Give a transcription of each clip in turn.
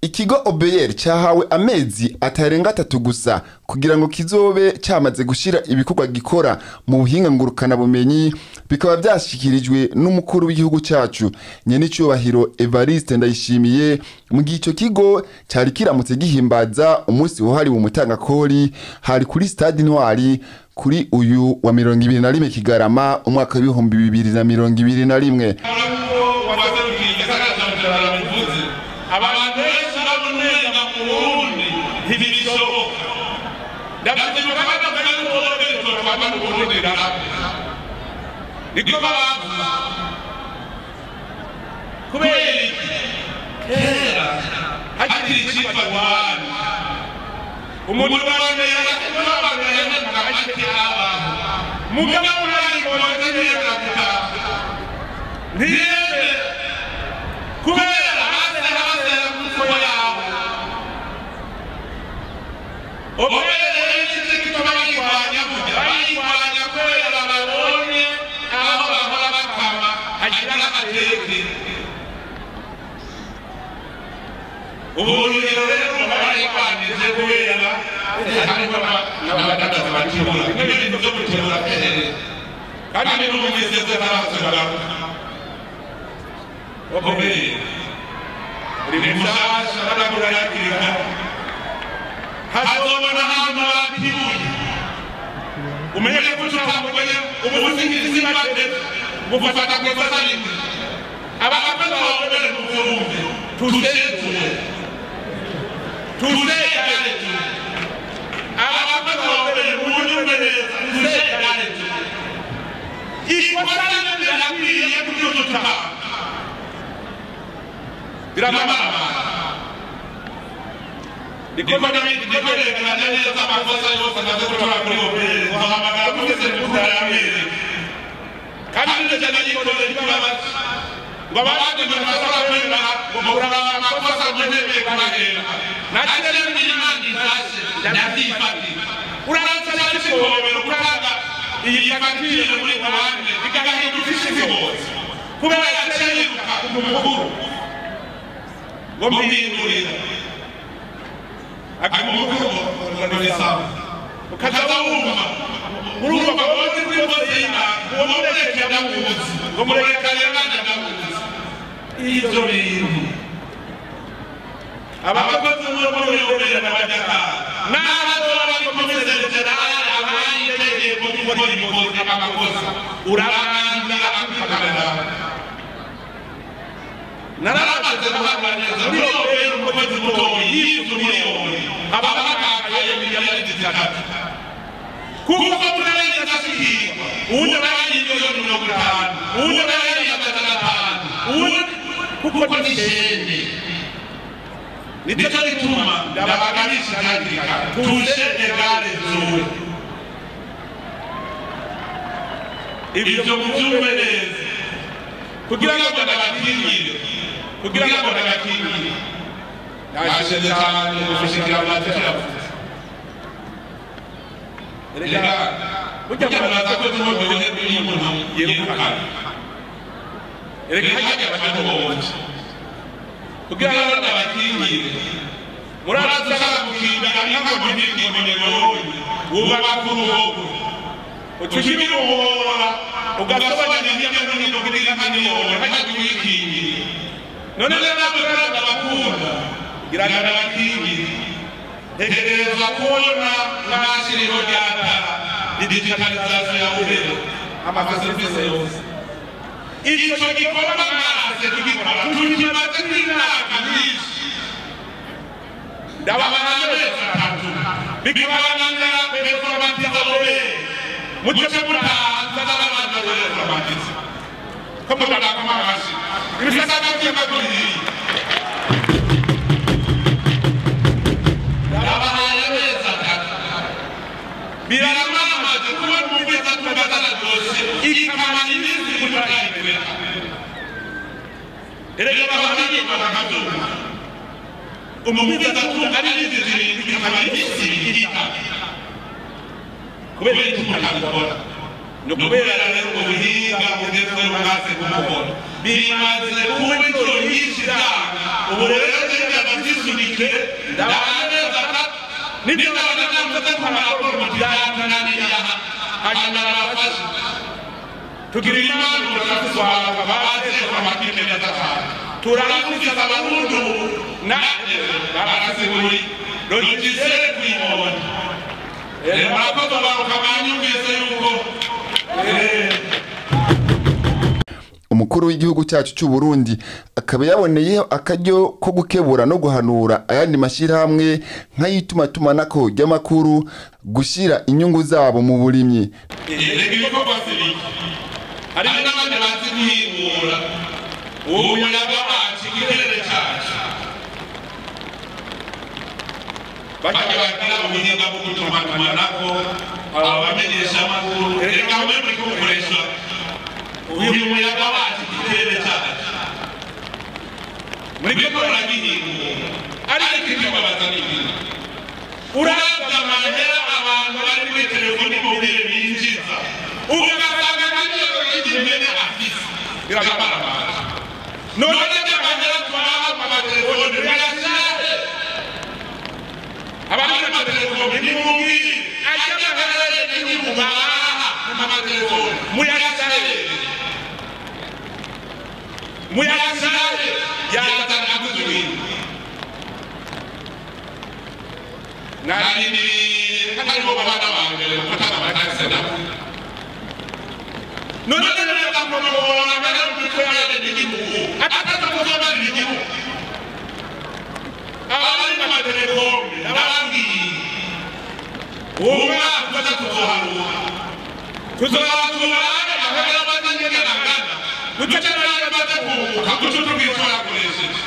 Ikigo OBR cyahawe amezi atarenga 3 gusa kugira ngo kizobe cyamaze gushira ibikorwa gikora mu buhinga ngurukana bumenyi, bikaba byashikirijwe n'umukuru w'igihugu cyacu Nyenicubahiro Evariste Ndayishimiye mu gihe ico kigo cyari kiramutse gihimbaza umunsi wahariwe umutangakori hari kuri Stade Intwari kuri uyu wa 2021 Kigarama umwaka w'ibihumbi 2021. Abantu benshi bamunenga mu Burundi ntibishoboka. Ndavyibuka bavuga yuko twava mu Burundi niko bavuze. Kubera iki? Kera hakiri icitwa duwani, umuntu baremera n'abantu make abaho, mugabo urayikoze ntiyemera kubera bayirwanya kubera babonye aho bahora bakama hagira agateke. Ubu rero barayirwanije kubera harimo n'abadandaza bakibura n'ibintu byo gukebura kandi n'ubu ntarasogaruka. Obeye uri mushasha baragura hakiri kare, hazobona ahantu batibuye umenye ko utamubonye umusingizi bate gufata kwikosa rimwe. Abakozi bawe mu Burundi tushetuye tushegare tu, abakozi bawe mu nyumve neza tushegare tu. Ikosa rirakwiye kuryututa biramama niko neza amakosa yose amaze gutora kuri OBR nzohamagara mugeze kutarambere kandi ndetse nayikorera ikibabazi ngo abandi ntibashobora kwemera ngo muraba amakosa muhebeye kubahemba nakire n'Imana ifashe ndavyifatira. Uraza n'ikikobero gutanga iyi fagitire muri banki igahinduka isi hose kubera yaciye yiruka ku mukuru ngo mpindurira akamukuru ngo sawa ukaza wumva urumva ngo uri kuri bose y'Imana ngo mureke ndakuzi ngo mureke abana ndakuzi. Ivyo bintu abakozi muri OBR n'abajyaka n'abazoba bari komiseri generale abaye itegeko gukora ikosa amakosa urabanza akwikamera. Naramaze guhabwa neza muri OBR umukozi mutoyi yivye miliyoni aba bakakaye miliyoni 3 kuko tunarenza ashikirwa uwundi abaye miliyoni 50 uwundi abaye 500 uwundi kuko ni shene. Nicyo gituma ndabagabisha hakiri kare tushe egare zuwe ibyo mubyumve neza kugira ngo ndabakingire kugira ngo ndabakingire. Nashize cyane gushikira amategeko. Erega burya muraza ko tumuryoherwa iyo umuntu yirukana. Erega hajya abantu bose kugira ngo ndabakingire. Muraza gukingira inka ngo ntikimenyere wubaka urugo ucukira umuhora ugasobanya hirya no hino kugira inka ntiyone hajya uyikingira. None ntabwo ndabakunda ngira ndabakingire. Ntegerezwa kubona mwashiriho rya tara digitalization ya OBR amaserivisi yose. Ico gikorwa mwase tugikora tukimaze imyaka myinshi ndabaha amezi 3 bikabananira performatiza OBR muce mutahanza n'abantu performatiza ko mudakoma amashi ibisata by'amaguru. Ndabahaye amezi 3 biramamaje kubona umugwiza tugatana dosiye ikamara iminsi mutayikwera. Erega abahinga bakabyumva umugwiza tunga ari iminsi 7 ikamara iminsi 3 kubera iki mutabikora? Ni ukubera rero ubwo buhinga bugezweho mwase kumubona bimaze kuba inshuro nyinshi byanga. Ubu rero ndabyisunikiye. Ndabaneza atatu nibyo navuze ku maraporo muti byatunaniye aha hanyuma nabafashe tugira imana turafise baze amakine meza cyane turafise abarundi na barasiguri logiciel kuyibona murakoze baruka banyumvise yuko Umukuru w'igihugu cyacu cy'u Burundi akaba yaboneye akaryo ko gukebura no guhanura ayandi mashyirahamwe nk'ay'itumatumanako ry'amakuru gushyira inyungu zabo mu burimyi. Reka ibikorwa si bike hari n'abandi bazi guhingura umuyaga wacu ikirere cyacu bajya bagira ubuhinga bwo gutumatumanako abamenyeshamakuru reka mwe muri kubukoresha uyu muyaga wacu ikirere cyacu muriko muragihingura ariko ikibabaza ni iki uravye amahera abantu bari muri telefoni mobile binjiza ugasanga ntagiye y'imene afise birabaramaje none amahera tubaha mu matelefoni muyashirahe abari mu matelefoni nimubwire ajya amahera y'igihugu babaha mu matelefoni muyashirahe muyashirahe yazana akuzubwira narindiriye hariho abana bambere gufata amatagisi nabo none rero bakomora amahera mu mitwe y'abenegihugu atatu kuzomarira igihugu abari mu matelefoni ndababwiye uwo mwaka uza tuzoharura tuzobaturane amahera maze ingene angana duce n'ayo maze kunguka duce tubwira icyo yakoresheje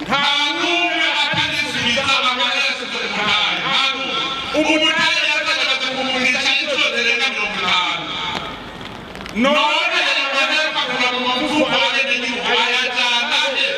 nta n'umwe atarisubiza amahera yasize ku ntara nta n'umwe umutare yazagaza kumurisha inshuro zirenga 50 none ayo mahera akura mu mufuko w'abenegihugu ayajyana he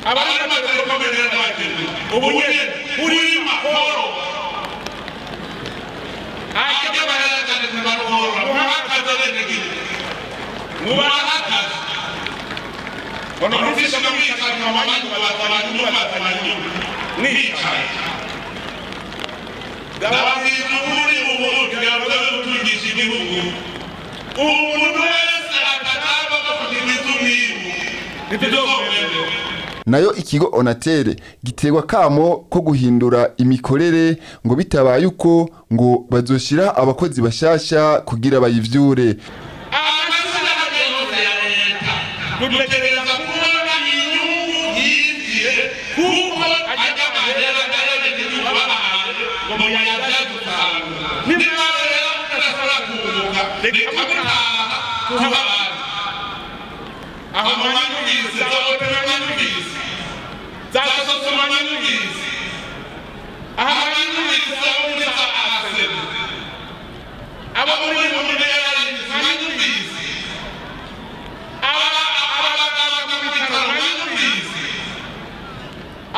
abari mu matelefoni rero n'abagenzi ubu nyene urima korora ajya amahera yajyana kubarora muhakaze abenegihugu mubahakaze Ono mfise mwicaye abantu abantu mwicaye ndababwira ukuri ubu kugira ngo gutungisha igihugu umuntu wese atataba bafite umwimbu ntituzomwemewe. Nayo ikigo Onatel giterwa kamo ko guhindura imikorere ngo bitabaye uko ngo bazoshira abakozi bashasha kugira bayivyure. Amashyirahamwe yose ya leta dutegereza kubona inyungu yinjiye kuko ajya amahera y'abenegihugu babahaye ngo muyabyaze umusaruro niba rero mudashobora kunguka reka mutaha tuha abandi aho mwanyumvise za opera mwanyumvise za soso mwanyumvise aha mwanyumvise abo muri za asebe abo muri mu mwanyumvise abaganga mu bitaro mwanyumvise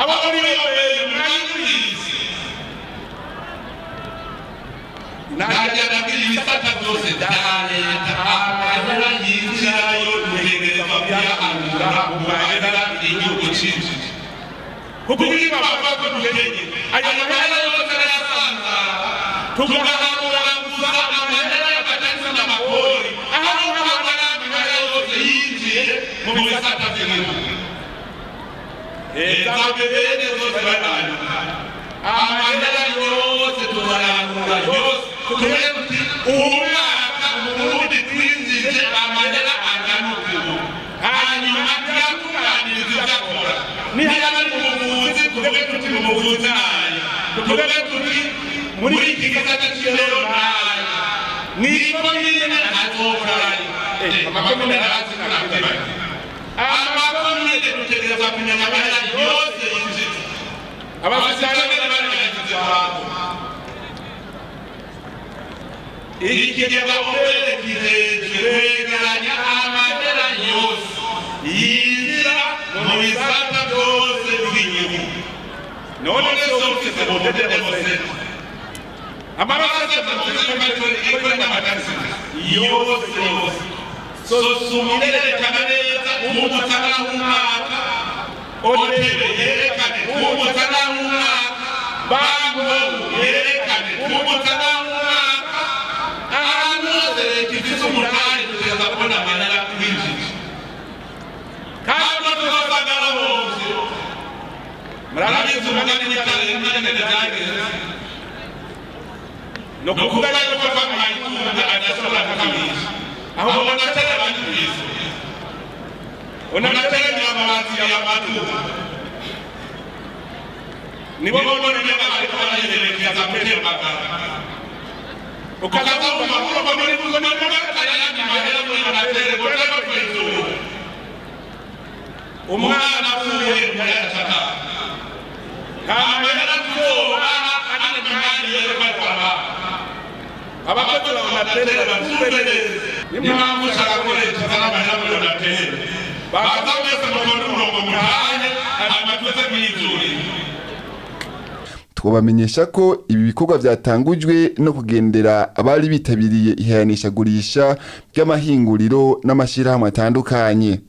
abo muri obeye mwanyumvise najya nabwira ibisata byose bya leta amahera yinjirayo dutegerezwa kuyahanura mu mahera igihugu cinjije kuko niba bavuga ko dukenye ayo mahera yose arayasanzara tugahanura gusa amahera y'amatagisi n'amakori aho amahera yose yinjiye mu bisata by'igihugu za bebene zose barayanyura amahera yose tuzayanura yose tumenye tuti uwo mwaka mu Burundi twinjije amahera angana uku hanyuma tuyatunganiriza ibyo akora niba ari mu buvuzi tuvuge tuti mu buvuzi nayo tuvuge tuti muri iki gisata cy'indero nayo niko nyine azokorayo amakomine arazi ntabyibagiwe amakomine dutegereza kumenya amahera yose yinjiza abasirikare bari ahantu ikigega obere kijejwe kwegeranya amahera yose yinjira mu bisata byose by'igihugu none sofise obere bose amarasate n'amatagisi yose yose sosumirerekana neza umutara w'umwaka OTB yerekane twungutse n'umwaka, banki yerekane twungutse n'umwaka. Ahantu hose leta ifise umutahe tugeza kubona amahera twinjije, kandi tuzosanga bose murabizi umugani w'itare n'ingene vyagenze. Ni ukuvuga yuko twamuhaye itunga adashobora kukamisha. Aho onatere banyumvise, onatere nyamabati y'amatungo nibo bonyene bariko barayerekeza gutembagara, ukaza wumva ngo muri ayandi mahera muri onatere ngo tureko twizura. Umwana apfuye muyacata, nta mahera tuzobaha andi mahera yo kwatwara. Abakozi ba onatere babyumve neza, nimpamvu ushaka ko leta izana amahera muri onatere, baza mwese mutonde umurongo mutahe, hanyuma tuze mwizurire. Twobamenyesha ko ibi bikorwa vyatangujwe no kugendera abari bitabiriye ihayanishagurisha ry'amahinguriro n'amashirahamwe atandukanye.